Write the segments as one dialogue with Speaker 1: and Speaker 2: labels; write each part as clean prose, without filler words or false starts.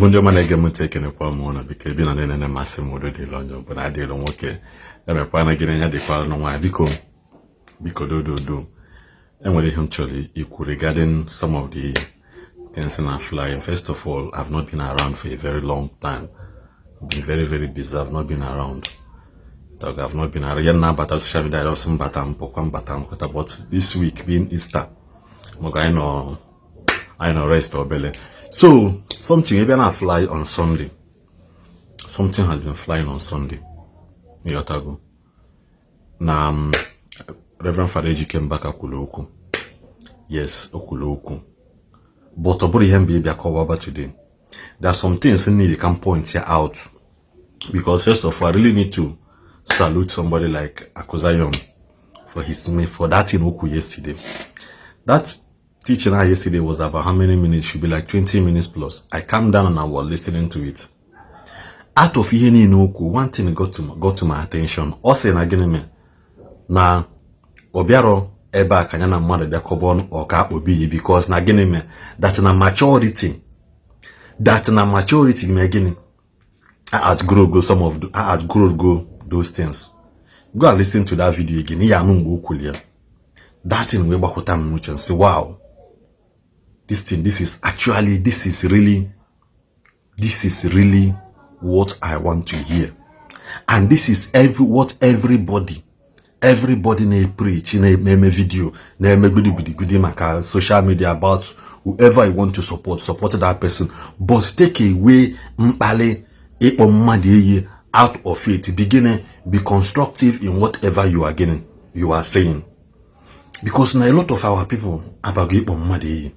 Speaker 1: Igbo ndị ọma na-ege m ntị, ekenekwa m ụnụ. Biko, ebi na na masị m, udo dịrị onye ọbụla, adịrị nwoke emekwana gịnị ya dịkwara na nwaanyị. Biko, biko, dododo, enwere ihe m chọrọ ikwu regarding some of the things na flying. First of all, I've not been around for a very long time. I've been very, very busy. I've not been around. Dog, I've not been around. Ya na-abata social media ọsọ, mbata mpụkwa, mbata mpụta. But this week being Easter, maka anyị nọ rest obele. So something ebe na fly on Sunday, something has been flying on Sunday, ịghọtago, na Reverend Father Ejike Mbaka kwuru okwu. Yes, o kwuru okwu, but ọ bụrụ ihe mba ịbịa kọwaba today. There are some things need can point here out, because first of all, I really need to salute somebody like Akuzayon for that thing okwu yesterday. That teaching I yesterday was about how many minutes? Should be like 20 minutes plus. I calmed down and I was listening to it. Out of ihe niile okwu, one thing got to my attention. Ọ sị na gịnị mee na ọ bịarọ ebe a ka ya na mmadụ bịakọba ọnụ ọ ka akpọbi ya, because na gịnị mee that na maturity mee gịnị outgrow go some of the, outgrow go those things. Go and listen to that video again. Ya anụ mgbe o kwuru ya, that thing wee gbakwụta m n'uche, nsị, "Wow, this thing, this is actually, this is really what I want to hear." And this is every what everybody na-preach, na-eme video, na-eme gbidigidigidi maka social media about whoever you want to support, support that person, but take away mkpali ịkpọ mmadụ iyi out of it. Begin be constructive in whatever you are getting, you are saying, because na a lot of our people abago ịkpọ mmadụ iyi.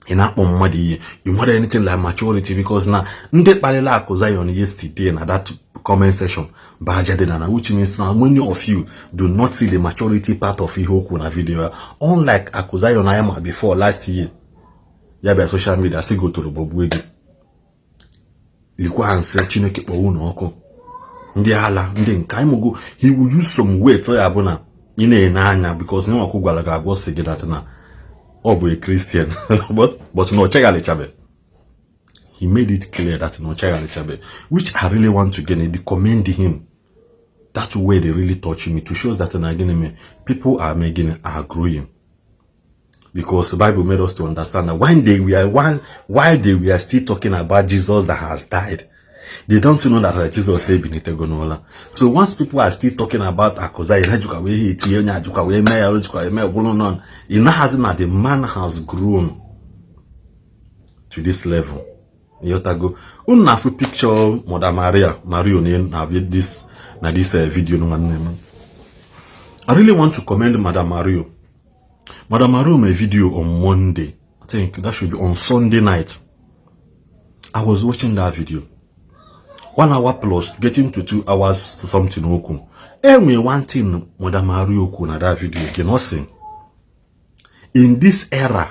Speaker 1: Ị na-akpọ mmadụ ihe, you nwere anything like maturity? Because na ndị kparịrị Akụ Zion yesterday na that comment section bụ aja dị na, which means na many of you do not see the maturity part of ihe okwu na video ya. Unlike Akụ Zion anya ma before last year, ya bịa social media sị gotoro gbogbuo gị likwa ha nsị Chineke kpọọ unu ọkụ, ndị ala ndị nke anyị mụgo. He will use some weight ọ ya bụ na ị na-ene anya, because nwakwụ gwara gị agwọ si gị that na ọ bụ a Christian, but na ọ chegharịchabe. He made it clear that na ọ chegharịchabe, which I really want to get commend him. That way they really touch me to show that na gịnị mee people are making are growing, because the Bible made us to understand that when they were one, while they were still talking about Jesus that has died, they don't know that Jesus ebinitego n'ụla. So once people are still talking about Akụza, ha jikwa wee etinye onye ajụkwa wee mee ya, jikwa wee mee bụrụ nọ ị naghazị na the man has grown to this level. Ịghọtago? Unu na-afụ picture Mother Maria Mario na this na this video. Nwanne m, I really want to commend Madam Mario. Madam Mario made video on Monday. I think that should be on Sunday night. I was watching that video. 1 hour plus, getting to 2 hours something okwu. Enwe one thing Madam Mario okwu na that video again. Ọ sị, in this era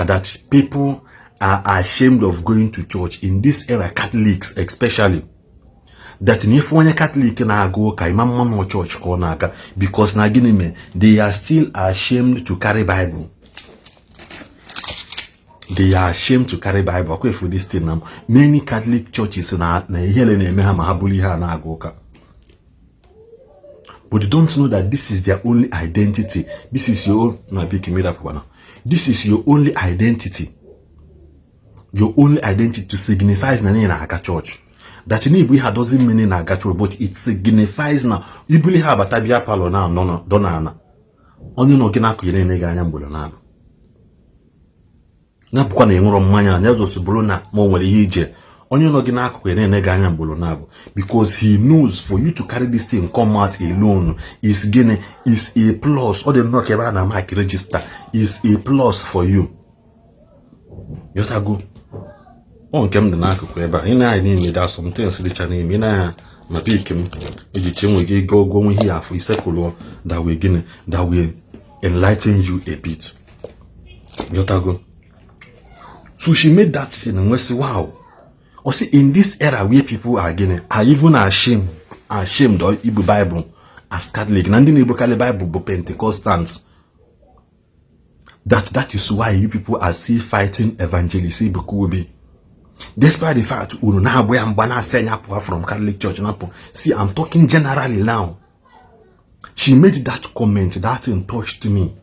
Speaker 1: that people are ashamed of going to church, in this era, Catholics especially, that na ife onye Catholic na-aga ụka ịma mma nọ church ka ọ na-aga, because na gịnị mee they are still ashamed to carry Bible. They are ashamed to carry Bible. Akwa efu this thing na many Catholic churches na ihere na-eme ha ma ha bụrụ ihe a na-aga ụka. But they don't know that this is their only identity. This is your own na big made. This is your only identity, your only identity to signifies na ị na-aga church. That na ibu ihe doesn't mean na-aga church, but it signifies na ibuli ha abata bịa parlour na nọ dọ na ana onye nọ gị n'akụ na-ene gị anya mgbere na na bụkwa na ịṅụrụ mmanya na ezosi bụrụ na ma o nwere ihe ije onye nọ gị n'akụkụ ya na-ene gị anya mgboro na-abụ, because he knows for you to carry this thing come out alone is gịnị? Is a plus. Ọ dị nnọọ ka ebe a na mark register is a plus for you. Yotago ọ nke m dị n'akụkụ ebe a ị na-anya niile dị some things dịcha n'ime ị na-anya ma pik m iji che nwe gị gaa ụgwọ nwe ihe afọ isekụlụọ that will gịnị, that will enlighten you a bit. Yotago? So she made that thing and we say, "Wow." Or see, in this era where people are gịnị are even ashamed of ibu Bible as Catholic, na ndị na-ebukarị Bible bụ Pentecostals, that is why you people are still fighting Evangelist Ebuka Obi. Despite the fact unu na-agba ya mgba na-asị anya pụọ from Catholic Church na-apụ. See, I'm talking generally now. She made that comment, that thing touched me.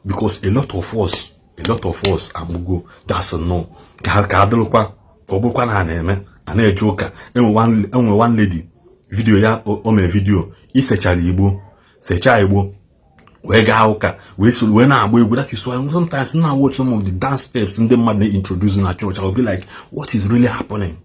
Speaker 1: Because a lot of us agbụgo, that's no ka ka adịrịkwa ka ọ bụrụkwa na a na-eme a na-eje ụka. Enwe one lady video ya o mere video isechara igbo, sechaa igbo wee gaa ụka, wee soro wee na-agba egwu. That is why sometimes now watch some of the dance steps ndị mmadụ na-introduce na church, I will be like, "What is really happening?"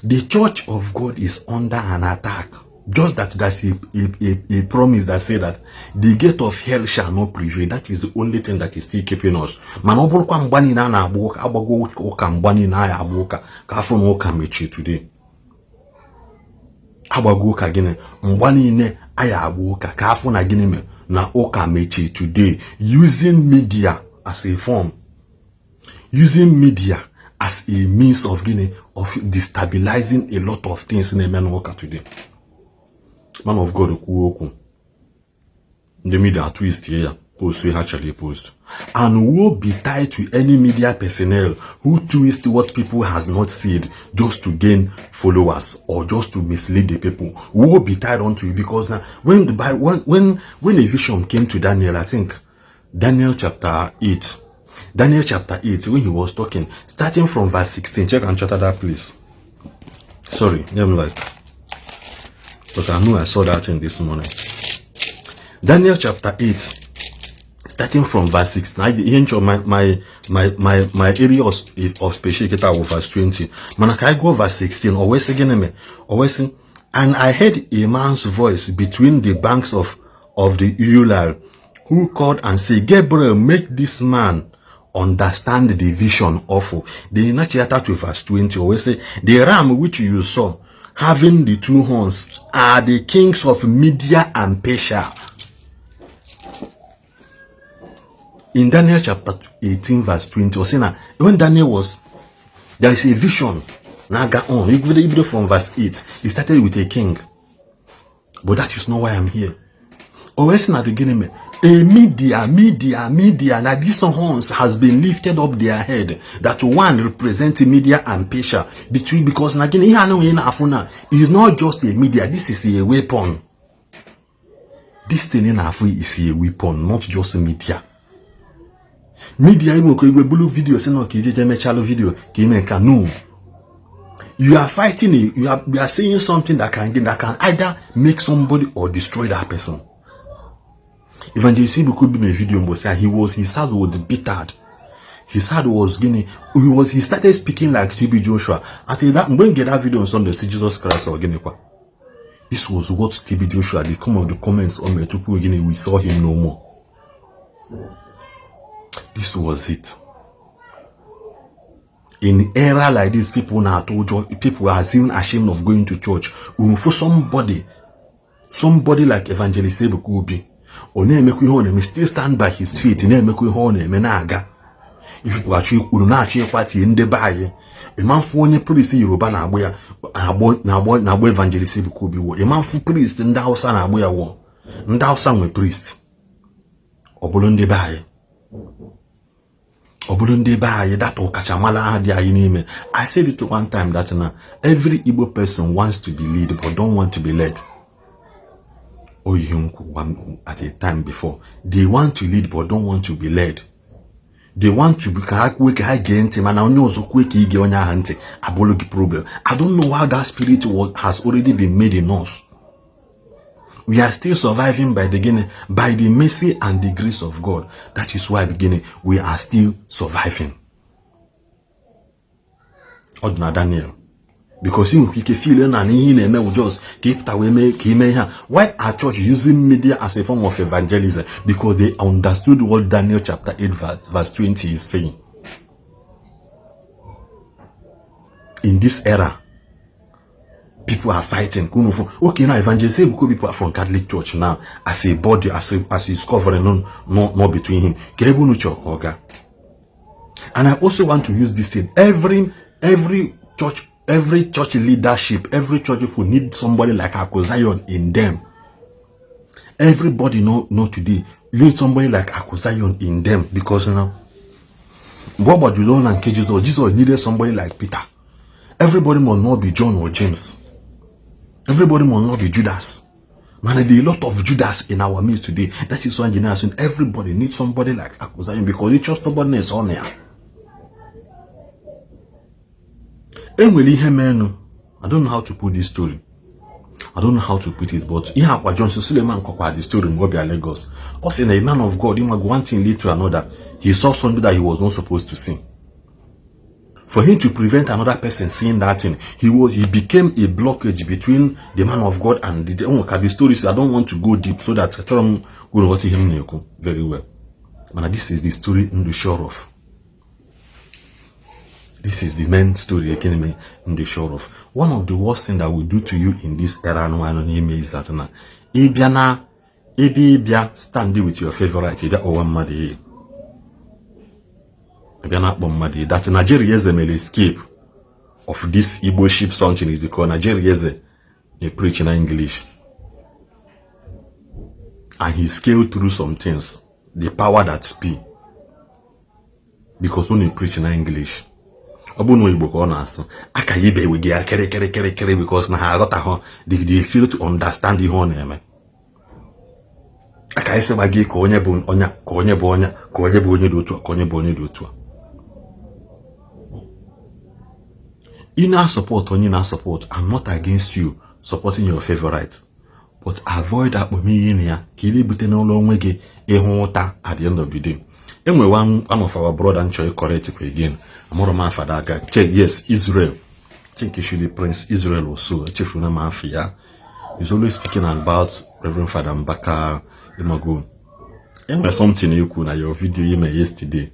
Speaker 1: The church of God is under an attack. Just that there's a promise that say that the gate of hell shall not prevail. That is the only thing that is still keeping us. Mana ọ bụrụkwa mgba niile a na-agba ụka, agbago ụka mgba niile a agba ụka ka afọ na ụka mechie today. Agbago ụka gịnị mgba niile a ya agba ụka ka afọ na gịnị mere na ụka mechie today, using media as a form, using media as a means of gịnị, of destabilizing a lot of things na-eme n'ụka today. Man of God kwuo okwu, ndị media twist ya, post ha chọrọ post. And woe betide to any media personnel who twist what people has not said just to gain followers or just to mislead the people. Woe betide unto you, because now when the Bible, when a vision came to Daniel, I think Daniel chapter 8, Daniel chapter 8, when he was talking, starting from verse 16, check and chapter that, please. Sorry, I'm like, but I know I saw that in this morning. Daniel chapter 8, starting from verse 6. Now, ihe nchọ my area of specific wụ verse 20. Mana ka I go verse 16, o wee sị gịnị mee? O wee sị, "And I heard a man's voice between the banks of the Ulai, who called and said, 'Gabriel, make this man understand the vision of.'" The chapter to verse 20, o wee sị, "The ram which you saw, having the two horns, are the kings of Media and Persia." In Daniel chapter 18, verse 20, was saying that when Daniel was, there is a vision now got on. Even from verse 8, he started with a king. But that is not why I'm here. Always in the beginning, a media, media, media. Now these horns has been lifted up their head. That one represents Media and Persia between, because now is not just a media. This is a weapon. This thing in Afu is a weapon, not just a media. Media ime okwu igwe bulu video si na ka ijeje mechalụ video ka ime nka. No, you are fighting it. You are saying something that can either make somebody or destroy that person. Evangelist Ebuka Obi made video mgbe sị he was his heart was bittered, his heart was gịnị, he started speaking like TB Joshua. At that mgbe m get that video on Sunday, see Jesus Christ or gịnị kwa. This was what TB Joshua, the come of the comments on me tupu gịnị, we saw him no more. This was it. In era like this, people na-atụ ụjọ, people are even ashamed of going to church. Unu for somebody like Evangelist Ebuka Obi, ọ na-emekwa ihe ọ na-eme, still stand by his faith, na-emekwa ihe ọ na-eme na-aga. Ifipụ achọ unu na-achọ ịkwatie ndị be anyị. Ịma mfụ onye priest Yoruba na-agbụ ya na-agbụ Evangelist Ebuka Obi wọ. Ịma mfụ priest ndị Hausa na-agbụ ya wọ. Ndị Hausa nwe priest, ọ bụrụ ndị be anyị, ọ bụrụ ndị be anyị data ọkachamara aha dị anyị n'ime. I said it one time that na every Igbo person wants to be lead but don't want to be led. O ihe m kwuru at a time before, they want to lead but don't want to be led. They want to be ka ha kwue ka ha gee ntị, mana onye ọzọ kwue ka ige onye ahụ ntị abụrụ gị problem. I don't know how that spirit has already been made in us. We are still surviving by the gịnị, by the mercy and the grace of God. That is why beginning we are still surviving. Ọ dị na Daniel, because ị nwere ike feel na ihe ị na-eme bụ just ka ị pụta wee mee ka ime ihe a. Why are church using media as a form of evangelism? Because they understood what Daniel chapter 8 verse 20 is saying. In this era, people are fighting. Okay, now Evangelist Ebuka people are from Catholic Church now as a body, as is covering no not between him. And I also want to use this thing. Every church leadership, every church people need somebody like Aku Zion in them. Everybody know today need somebody like Aku Zion in them, because now Mgbe ọ gbajuru na nke Jizọs, Jizọs needed somebody like Peter. Everybody must not be John or James. Everybody must not be Judas. Man, there are a lot of Judas in our midst today. That is why engineer saying everybody needs somebody like Aku Zion, because it's just stubbornness on there. Enwere ihe menu. I don't know how to put this story. I don't know how to put it, but ihe akwa Johnson Suleman kọkwa the story mgbe ọ bịa Lagos. Ọ sị na a man of God, ịmago, one thing lead to another. He saw something that he was not supposed to see. For him to prevent another person seeing that thing, he became a blockage between the man of God and the, oh, the stories. I don't want to go deep so that achọrọ m kwuru ghọta ihe m na-ekwu very well. Mana this is the story I'm sure of. This is the main story again I'm sure of. One of the worst thing that we do to you in this era nọ n'ime is that na ịbịa na ebe ịbịa stand with your favorite, ịbịa kpọwa mmadụ ihe, ịbịa na-akpọ mmadụ ihe, that Nigeria eze mere escape of this Igbo ship something is because Nigeria eze na preach na English and he scaled through some things, the power that be, because ọ na-preach na English. Ọ bụrụ na Igbo ka ọ na-asụ, aka ya ibe gị ya kịrịkịrịkịrịkịrị, because na ha aghọtaghọ, they fail to understand ihe ọ na-eme. Aka isi gba gị ka onye bụ onye, ka onye bụ onye, ka onye bụ onye dị otu a, ka onye bụ onye dị otu a. Ị na-support onye na-support. I'm not against you supporting your favorite, but avoid akpọmihe na ya ka ị na-ebute n'ụlọ onwe gị ịhụ ụta at the end of the day. Enwe one of our brother nchọ correct kwa again, amụrụ m afa aka check. Yes, Israel, I think it should be Prince Israel or so, echefuru m afọ ya. He's always speaking about Reverend Father Mbaka. Imago, enwere something ikwu na your video ime yesterday,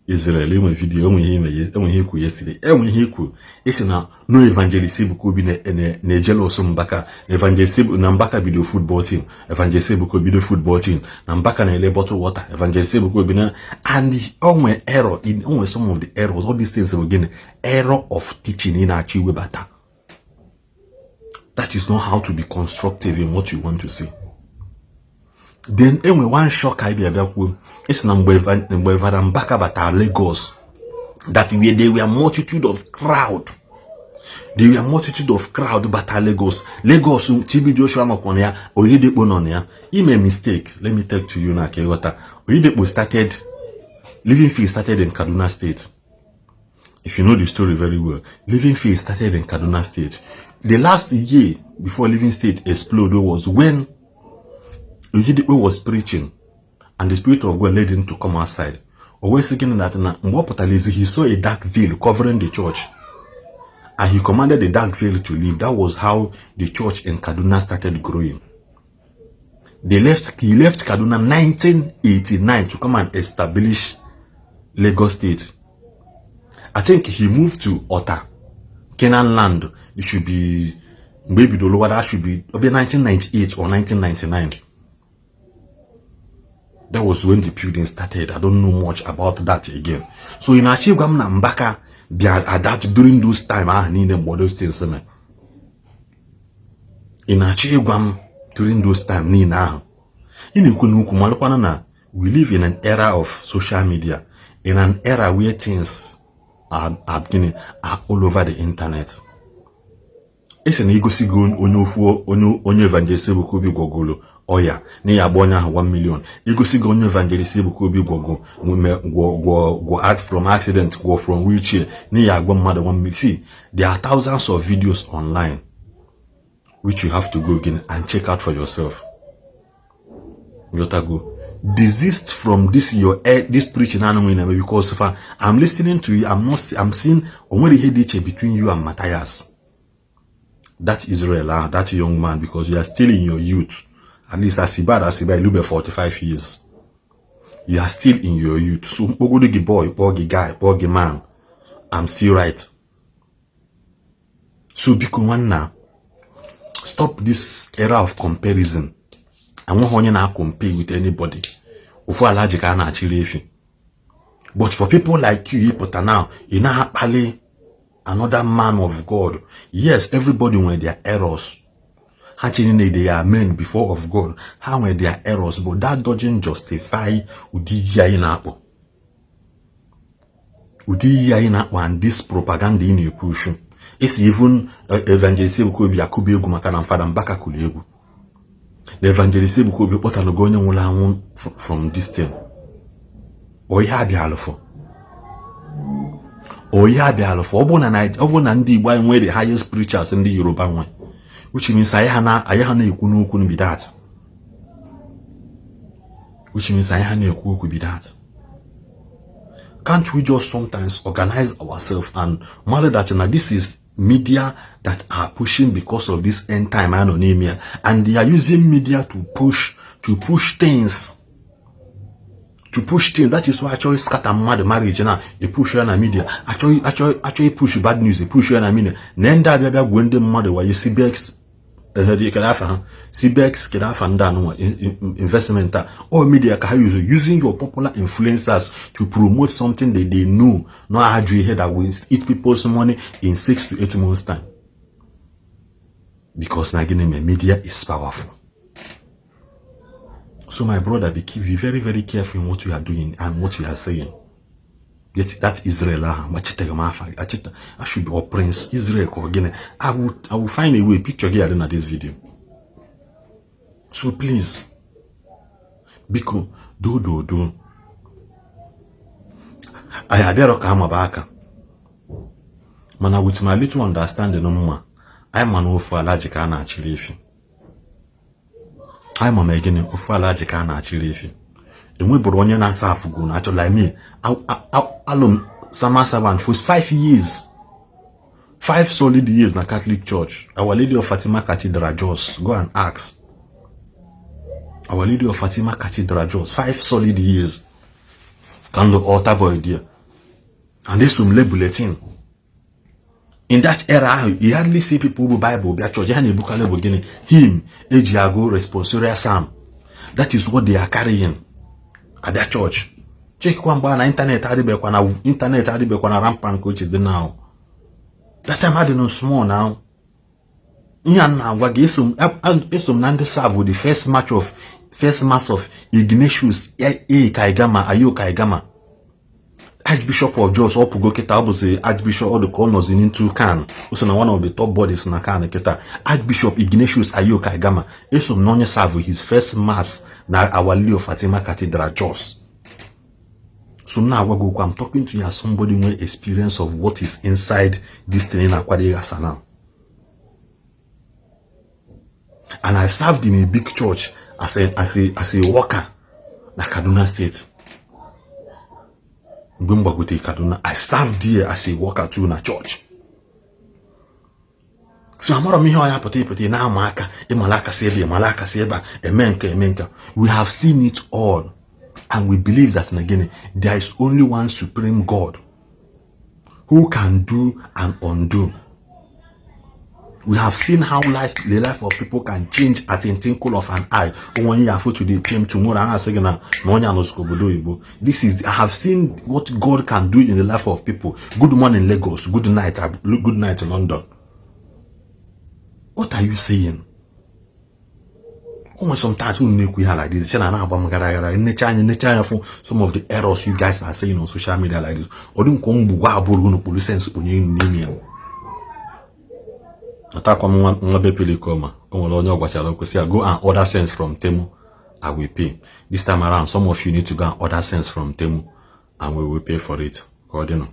Speaker 1: Israel. Enwe video, enwe ihe ime, enwe ihe ikwu yesterday, enwe ihe ikwu isi na no Evangelist Ebuka Obi na-ejealous Mbaka, na Evangelist na Mbaka bido football team, Evangelist Ebuka Obi bido football team, na Mbaka na-ele bottle water, Evangelist Ebuka Obi na, and onwe error in onwe some of the errors. All these things bụ gịnị? Error of teaching ị na-achọ iwebata. That is not how to be constructive in what you want to see. Then enwe one shock anyị bịa bịa kwuo, isi na mgbe Father Mbaka batara Lagos, that where there were multitude of crowd, there were multitude of crowd bata Lagos. Lagos, TB Joshua nọkwa na ya, Oyedepo nọ na ya. Ime mistake, let me talk to you na ka ịghọta. Oyedepo started Living Faith, started in Kaduna State. If you know the story very well, Living Faith started in Kaduna State. The last year before Living State exploded was when Oyedepo was preaching and the Spirit of God led him to come outside. O wee sị gịnị? That na mgbe ọ pụtara ezi, he saw a dark veil covering the church and he commanded the dark veil to leave. That was how the church in Kaduna started growing. They left he left Kaduna 1989 to come and establish Lagos State. I think he moved to Ota, Canaan land. It should be maybe the lower, that should be 1998 or 1999. That was when the building started. I don't know much about that again. So in achieve m na Mbaka bịa at that during those time ahụ niile mgbe those things mere. Ị na-achọ ịgwa m during those time niile ahụ ị na-ekwu n'ukwu, malụkwana na we live in an era of social media, in an era where things are, gịnị, are all over the internet. Esi na igosi gị onye ofu onye Evangelist Ebuka Obi gwọgolo ọya na ya agba onye ahụ 1 million, igosi gị onye Evangelist Ebuka Obi gwọgo gwọ from accident, gwọ from wheelchair, na ya agba mmadụ 1 million. See, there are thousands of videos online which you have to go again and check out for yourself. Go desist from this your this preaching anụ na, because if I'm listening to you, I'm not, I'm seeing onwere ihe dị iche between you and Matthias, that Israel, that young man, because you are still in your youth. At least as bad as bad, you 45 years, you are still in your youth. So mkpọgodo gị boy, kpọọ gị guy, kpọọ gị man, I'm still right. So biko nwanna, stop this era of comparison. Enweghị onye na-compare with anybody. Ofu ala ji ka a na-achịrị efi. But for people like you ịpụta now, ị na-akpali another man of God. Yes, everybody nwere their errors. Ha chere na they are men before of God. Ha nwere their errors, but that doesn't justify ụdị iyi anyị na-akpọ. Ụdị iyi anyị na-akpọ and this propaganda ị na-epushu isi, even Evangelist Ebuka Obi akụba egwu maka na Fada Mbaka kụrụ egwu na Evangelist Ebuka Obi kpọtanụgo onye nwụrụ anwụ from this thing. O ihe abịa alụfọ, o ihe abịa alụfọ. Ọ bụ na ndị Igbo anyị nwere the highest preachers ndị Yoruba nwe, which means anyị ha na-ekwu n'okwu be that, which means anyị ha na-ekwu okwu be that. Can't we just sometimes organize ourselves and mara that na this is media that are pushing because of this end time anọ n'ime ya, and they are using media to push things, to push things? That is why achọghị scatter mmadụ marriage na epush ya na media, achọghị push bad news, epush ya na media na ndị abịa bịa gwuo ndị mmadụ wayo. CBEX kedu afa ha? CBEX, kedu afa ndị anụnwa investment a? All media ka ha use, using your popular influencers to promote something that they know no ajụ ihe that will eat people's money in 6 to 8 months time, because na gịnị mere? Media is powerful. So my brother, be very, very careful in what you are doing and what you are saying. Get that Israel ahụ gbachiteghị m afa achịta. I should be or Prince Israel ka ọ gịnị. I will find a way picture gị adị na this video. So please, biko, do do do, anyị abịarọ ka amaba aka, mana with my little understanding mma anyị ma na ofu ala ji ka a na-achịrị efi. Anyị ma ma gịnị, ofu ala ji ka a na-achịrị efi. Enwebụrụ onye na-asa afụgo na achọ like me. Alụ m summer servant for 5 years, 5 solid years na Catholic Church, Our Lady of Fatima Cathedral, Jos. Go and ask. Our Lady of Fatima Cathedral, Jos, 5 solid years ka m lụ altar boy there, and eso m le bulletin. In that era ahụ, you hardly see people bụ Bible bịa church. Ha na-ebukarị bụ gịnị? Hymn eji agụ responsorial psalm. That is what they are carrying abịa church. Chekwa mgbe na internet adịbekwa, na internet adịbekwa na rampant which is the now. That time adị no small now. Ihe a na-agwa gị, eso m na ndị serve the first mass of Ignatius A. Kaigama, Ayo Kaigama, Archbishop of Jos. Ọ pụgo kịta, ọ bụzi Archbishop ọ dị ka ọ nọzi into CAN, o so na one of the top bodies na CAN kịta. Archbishop Ignatius Ayo Kaigama, eso m na onye serve his first mass na Our Lady of Fatima Cathedral, Jos. So m na-agwa gị okwu, I'm talking to you as somebody nwere experience of what is inside this thing na-akwado ịghasa now. And I served in a big church as a worker na Kaduna State. Mgbe m gbagote Kaduna, I served there as a worker too na church. So amara m ihe ọ ya pụta ịpụta na-ama aka, ịmala aka si ebe, ịmala aka si ebe a, eme nke, eme nke. We have seen it all and we believe that na gịnị, there is only one supreme God who can do and undo. We have seen how life the life of people can change at a twinkle of an eye. Onye ya afụ today came tomorrow, a na-asị gị na onye anọzikwa obodo oyibo. This is, I have seen what God can do in the life of people. Good morning Lagos, good night, good night London. What are you saying? O nwere sometimes unu na-ekwu ihe like this, che na na-agba m gara gara. Nnecha anya, nnecha anya fụ some of the errors you guys are saying on social media like this. Ọ dị nke mgbugwa abụrụ unu kpuru sense kpunye unu n'ime ya. Atakwa m nwa bepelikoma. O nwere onye ọ gwachara okwu sị ya, "Go and order sense from Temu, I will pay." This time around, some of you need to go and order sense from Temu and we will pay for it. Ka ọ dịnụ.